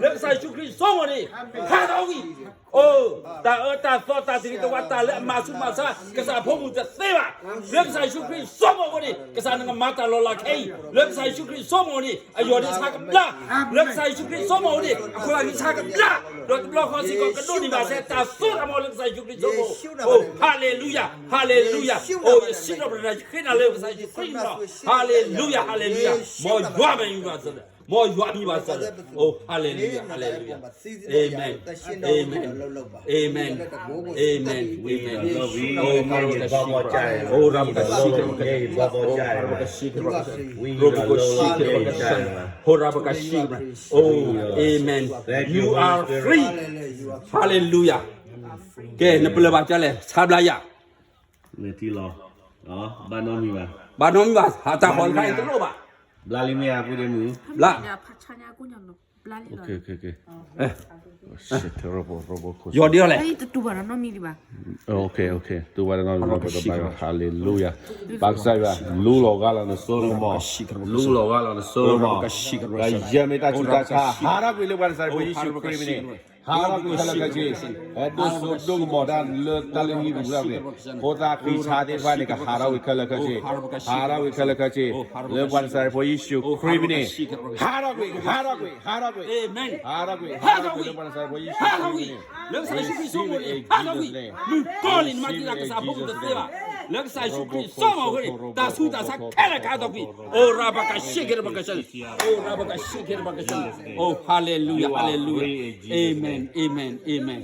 လၢကစၢ်ယ့ၣ်ၡူးခရံာ်စိမိၤန့ၣ် ဟးထီၣ်ကွံာ်. အိ, တၢ်အၢတၢ်သီတၢ်သရံးတဝးတၢ်လၢအမၤဆူးမၤဆါ ကစၢ်ဖိမုၣ်တသ့ဘၣ်. လၢကစၢ်ယ့ၣ်ၡူးခရံာ်စိမိၤအဃိန့ၣ် ကစၢ်နကမၤတၢ်လီၤလးခဲအံၤ လၢကစၢ်ယ့ၣ်ၡူးခရံာ်စိမိၤန့ၣ် အယီၢ်ဒ့ဆါကဘျါ. လၢကစၢ်ယ့ၣ်ၡူးခရံာ်စိမိၤန့ၣ် အခိၣ်သးဒ့ဆါကဘျါ. ဒီးတဘျီဃီစ့ၢ်ကီး ကဒိးန့ၢ်ဘၣ်စဲး တၢ်စိတၢ်ကမီၤလၢကစၢ်ယ့ၣ်ၡူးခရံာ်စိမိၤ. အိ, ဟါလ့လူယၤ, ဟါလ့လူယၤ. အိ, ယစံးထီၣ်ပတြၢၤတၢ် ယဃ့နၤလၢကစၢ်ယ့ၣ်ၡူးခရံာ်န့ၣ်လီၤ. ဟါလ့လူယၤ, ဟါလ့လူယၤ. မ်ယွၤမ့ၢ်မံၤဘၣ်စၢၤ, မ်ယွၤမံၤဘၣ်စၢၤ. အိ, ဟါလ့လူယၤ, ဟါလ့လူယၤ. Amen, amen, amen, amen, amen. အိ, ရဘကရှီကရဘကရှီ, အိ, ရဘကရှီကရဘကရှီ, အိ, ရဘကရှီကရ, အိ, amen. You are free. Hallelujah. ကဲ, နပလၢၢ်ဘၣ်ကလဲၣ်, ဆါဘျါယၤ. နထံလီၤ, ဘၣ်နီတမံၤဘၣ်, ဘၣ်နီတမံၤဘၣ်, တၢ်ဟီၣ်တခါအံၤတလိၣ်ဘၣ်. ဘျါလံမ့ၢ်ဧါ, ပူဒမုၢ်, ဘျါ. ယီၢ်ဒ့လီၤလဲၣ်. တူၢ်ဘၣ်နီတမံၤဒံးဘၣ်. Hallelujah. ဘၣ်ကစၢ်ယွၤ, လူလီၤဂာ်လီၤနစိကမီၤ, လူလီၤဂာ်လီၤနစိကမီၤ, ဒီးယဲၢ်မ့ၢ်တၢ်ဆူးတၢ်ဆါ, ဟးထီၣ်ကွံာ်လၢပှၤနၤစၤရ့းဖိယ့ၣ်ၡူးခရံာ်မံၤန့ၣ်, ဟးထီၣ်ကွံာ်ခဲလၢာ်ခဲဆ့, ဟဲဒိၣ်စိဒိၣ်ကမီၤတၢ်လၢတၢ်လုၢ်ဟံၣ်ပူၤဖျဲၣ်န့ၣ်, ဖိသၣ်ဃံဆါသ့ၣ်တဖၣ်န့ၣ် ကဟးထီၣ်ကွံာ်ခဲလၢာ်ခဲဆ့, ဟးထီၣ်ကွံာ်ခဲလၢာ်ခဲဆ့, လၢပှၤနၤစၤရ့းဖိယ့ၣ်ၡူးခရံာ်မံၤန့ၣ်, ဟးထီၣ်ကွံာ်, ဟးထီၣ်ကွံာ်, ဟးထီၣ်ကွံာ်, ဟးထီၣ်ကွံာ်, ဟးထီၣ်ကွံာ်လၢပှၤနၤစၤရ့းဖိယ့ၣ်ၡူးခရံာ်မံၤန့ၣ်, လၢကစၢ်ယ့ၣ်ၡူးခရံာ်စိမိၤန့ၣ် ဟးထီၣ်ကွံာ်, မုၢ်ကီၢ်လံနမၤတံာ်တာ်ကစၢ်ဖိမုၣ်တသ့ဘၣ်. လၢကစၢ်ယ့ၣ်ၡူးခရံာ်စိမိၤအဃိန့ၣ် တၢ်ဆူးတၢ်ဆါခဲလၢာ်ကဟးထီၣ်ကွံာ်. အိ, ရဘကရှီကရဘကရှီ, အိ, ရဘကရှီကရဘကရှီ. Oh, hallelujah, hallelujah. Amen, amen, amen.